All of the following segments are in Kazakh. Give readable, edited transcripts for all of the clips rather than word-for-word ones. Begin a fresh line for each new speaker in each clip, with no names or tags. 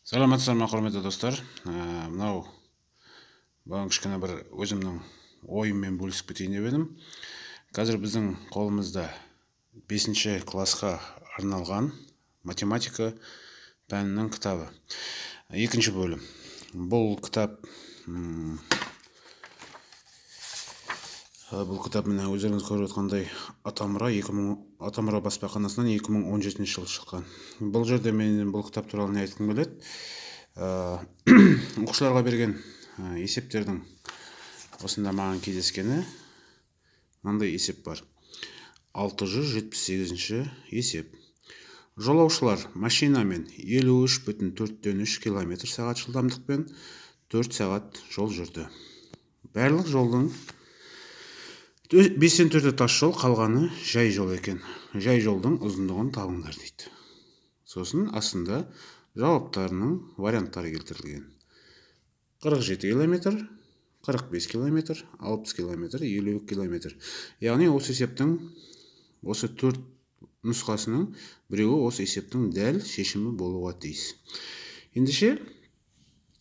Саламатсыздар ма, құрметті достар? Мынау бүгін кішкене бір өзімнің ойыммен бөлісіп кетейін деп едім. Қазір біздің қолымызда 5 классқа арналған математика пәнінің кітабы. Екінші бөлім. Бұл кітап міне, өздеріңіз көріп отқандай, Атамұра 2000 Атамұра баспаханасынан 2017 жылы шыққан. Бұл жерде мен бұл кітап туралы не айтқым келеді? Оқушыларға берген есептердің осында маған кездескені мынандай есеп бар. 678-ші есеп. Жолаушылар машинамен 53,4 километр сағат жылдамдықпен 4 сағат жол жүрді. Барлық жолдың 5-тен 4-і тас жол, қалғаны жай жол екен. Жай жолдың ұзындығын табыңдар дейді. Сосын астында жауаптарының варианттары келтірілген. 47 километр, 45 километр, 60 километр, 52 километр. Яғни осы есептің осы 4 нұсқасының біреуі осы есептің дәл шешімі болуға тиіс. Ендеше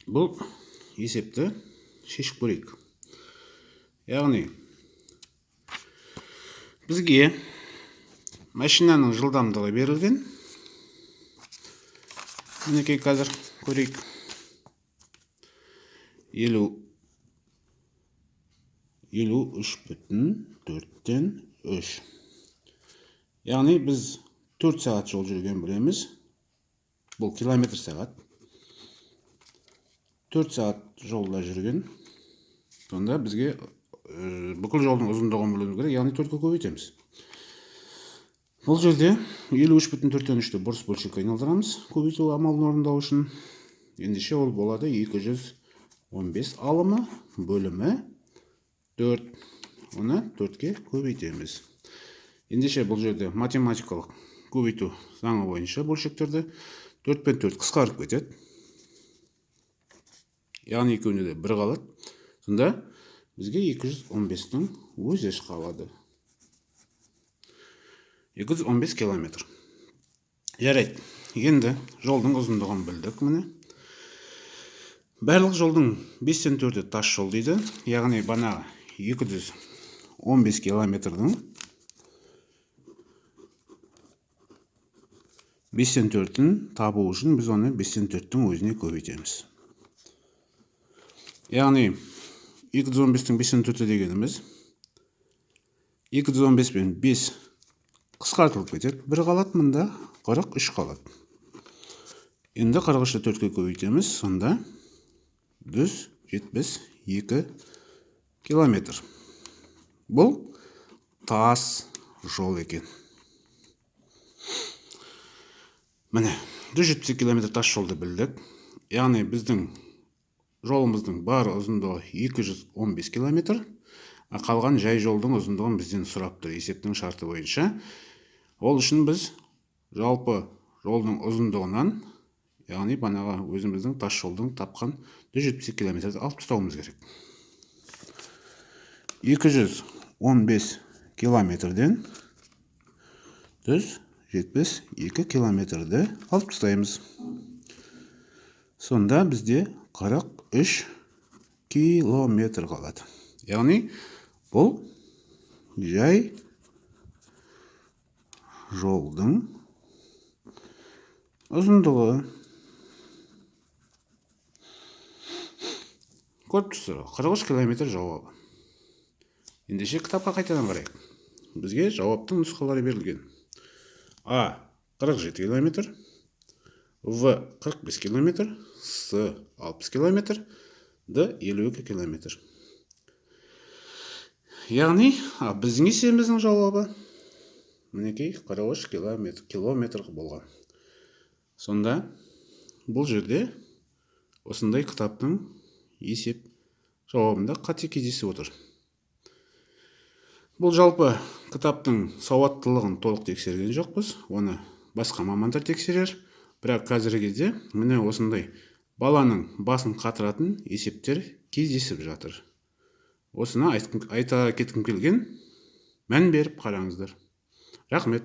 бұл есепті шешіп көрейік. Яғни бізге машинаның жылдамдығы берілген. Мінекей, қазір көрейік. 53,4. Яғни біз 4 сағат жол жүрген білеміз. Бұл километр сағат. 4 сағат жолда жүрген. Сонда бізге бүкіл жолдың ұзындығын білуіміз керек, яғни 4-ке көбейтеміз. Бұл жерде 53,4-ті бұрыс бөлшекке айналдырамыз көбейту амалын орындау үшін. Ендеше ол болады 215 алымы бөлімі 4. Оны 4-ке көбейтеміз. Ендеше бұл жерде математикалық көбейту заңы бойынша бөлшектерді 4 пен 4 қысқарып кетеді. Яғни екеуінде де 1 қалады. Сонда бізге 215-тің өзі қалады. 215 километр. Жарайды. Енді жолдың ұзындығын білдік міне. Барлық жолдың 5-тен 4-і тас жол дейді. Яғни бана 215 километрдің 5-тен 4-ін табу үшін біз оны 5-тен 4-тің өзіне көбейтеміз. Яғни 215-тің 5-тен 4-і дегеніміз 215 пен 5 қысқартылып кетеді. 1 қалады, мында 43 қалады. Енді 43-ті 4-ке көбейтеміз, сонда 172 километр. Бұл тас жол екен. Міне, 172 километр тас жолды білдік. Яғни біздің жолымыздың бар ұзындығы 215 километр. Қалған жай жолдың ұзындығын бізден сұрап тұр есептің шарты бойынша. Ол үшін біз жалпы жолдың ұзындығынан, яғни банағы өзіміздің тас жолдың тапқан 172 километрді алып тастауымыз керек. 215 километрден 172 километрді алып тастаймыз. Сонда бізде 43 километр қалады. Яғни бұл жай жолдың ұзындығы. Көріп тұрсыздар ғой, 43 километр жауабы. Ендеше кітапқа қайтадан қарайық. Бізге жауаптың нұсқалары берілген. А 47 километр, В 45 километр, С 60 километр, Д 52 километр. Яғни, біздің есебіміздің жауабы мінекей 43 километр болған. Сонда бұл жерде осындай кітаптың есеп жауабында қате кездесіп отыр. Бұл жалпы кітаптың сауаттылығын толық тексерген жоқпыз, оны басқа мамандар тексерер. Бірақ қазіргі кезде міне осындай баланың басын қатыратын есептер кездесіп жатыр. Осыны айта кеткім келген, мән беріп қараңыздар. Рахмет.